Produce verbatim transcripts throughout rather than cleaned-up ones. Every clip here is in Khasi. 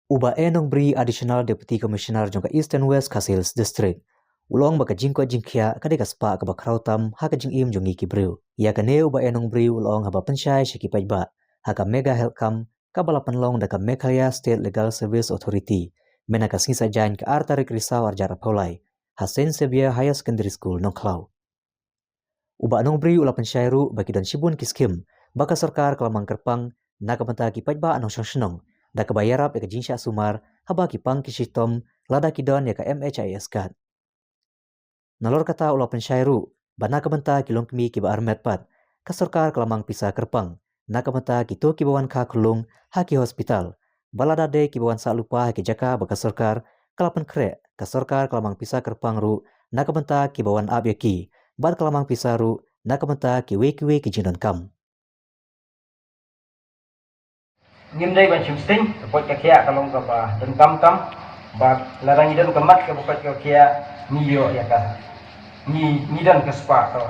U Bah A Nongbri, Additional Deputy Commissioner jong ka Eastern West Khasi Hills District, u la ong ba ka jingkoit jingkhiah ka dei ka spah kaba khraw tam ha ka jingim jong ngi ki briew. Ïa kane u Bah A Nongbri u la ong haba pynshai sha ki paidbah ha ka Mega Health Camp kaba la pynlong da ka Meghalaya State Legal Service Authority mynta ka sngi Saitjaiñ, ka ar tarik Risaw arhajar arphew lai, ha Saint Xavier Higher Secondary School, Nongkhlaw. U Bah Nongbri u la pynshai ruh ba ki don shibun ki skim ba ka sorkar ka la mang kyrpang na ka bynta ki paidbah nongshong shnong, da kaba ïarap ïa ka jingshah sumar haba ki pang ki shitom lada ki don ïa ka M H I S card. Nalor kata u la pynshai ruh ba na ka bynta ki longkmie kiba armet pat, ka sorkar ka la mang pisa kyrpang na ka bynta kito kiba wan kha khunlung ha ki hospital, bad lada dei kiba wan sah lypa ha ki jaka ba ka sorkar ka la pynkhreh, ka sorkar ka la mang pisa kyrpang ruh na ka bynta kiba wan ap ïa ki, bad ka la mang pisa ruh na ka bynta kiwei kiwei ki jingdonkam. Ngim dei ban shim sting, ka koit ka khiah ka long kaba donkam tam, bad lada ngi don ka mat kaba koit ka khiah, ngi ïoh ïa ka, ngi, ngi don ka spah ka,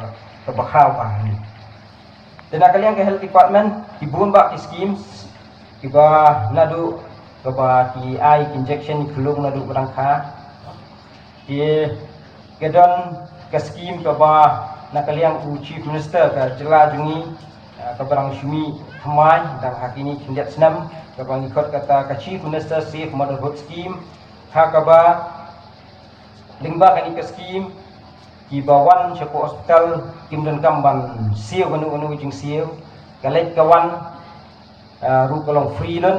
kaba khraw bha ngi. Te na ka liang ka health department, ki bun bah ki schemes kiba naduh kaba ki ai ki injection, ki khunlung naduh ba dang kha. Ki, ki don ka scheme kaba na ka liang u Chief Minister ka jylla jong ngi, ah, kaba dang shu mih thymmai dang ha kine khyndiat snem, kaba ngi khot kata ka Chief Minister Safe Motherhood Scheme. Ha kaba lyngba kane ka scheme, kiba wan sha ka hospital kim donkam ban siew kano kano ka jingsiew. Ka leit ka wan, ah, ruh ka long free lut.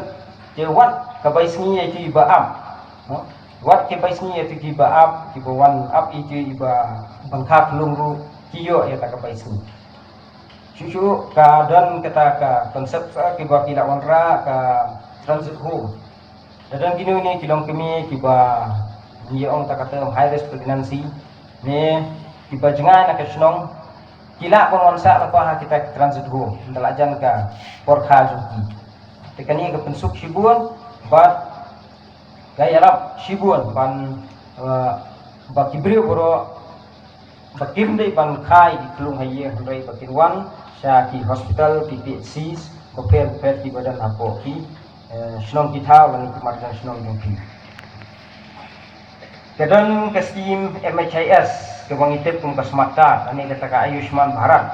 Te wat ka bai sngi ïa ki ba ap, no? Wat ka bai sngi ïa ki ba ap, kiba wan ap ïa ki ba ban kha khunlung ruh, ki ïoh ïa kata ka bai sngi. Shuh shuh ka don kata ka concept, ah, kiba ki la wanrah ka transit home. Te don kino kino ki longkmie kiba ngi ong ta ka term high risk pregnancy, ne kiba jngai na ka shnong, ki lah ban wan sah lypa ha kita ki transit home ynda la jan ka por kha jong ki. Te kane ka pynsuk shibun bad ka ïarap shibun ban, eh, ba ki briew baroh ba kim dei ban kha ïa ki khunlung ha ïing, hynrei ba kin wan sha ki hospital, ki P H Cs bapher bapher kiba don hapoh ki, eh, shnong ki thaw lane ki marjan shnong jong ki. Ka don ka scheme M H I S kaba ngi tip kum ka Smart Card lane kata ka Ayushman Bharat.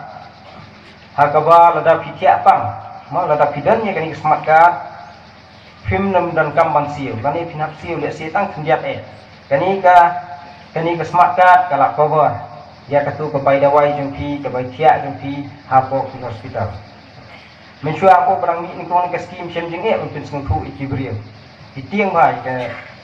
Ha kaba lada phi thiah pang, ma lada phi don ïa kane ka Smart Card, phim nym donkam ban siew, kane phin hap siew lehse tang khyndiat eh. Kane ka, kane ka Smart Card ka la cover ïa kato ka bai dawai jong phi, ka bai thiah jong phi hapoh ki hospital. Mynshuwa hapoh ba dang mih nyngkong kane ka scheme, shem jingeh ban pynsngewthuh ïa ki briew. Ki tieng bha ïa ka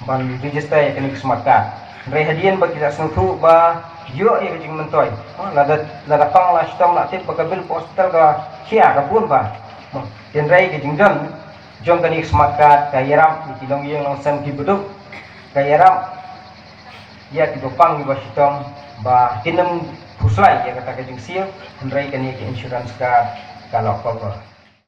ban register ïa kane ka Smart Card. Hynrei hadien ba ki la sngewthuh ba ïoh ïa ka jingmyntoi, ha, lada, lada pang la shitom la tip ba ka bill ka hospital ka khia ka bun bha. Hynrei ka jingdon jong kane ka Smart Card ka ïarap ïa ki longïing longsem kiba duk, ka ïarap ïa kiba pang kiba shitom ba kin nym khuslai ïa kata ka jingsiew, hynrei kane ka insurance card ka la cover.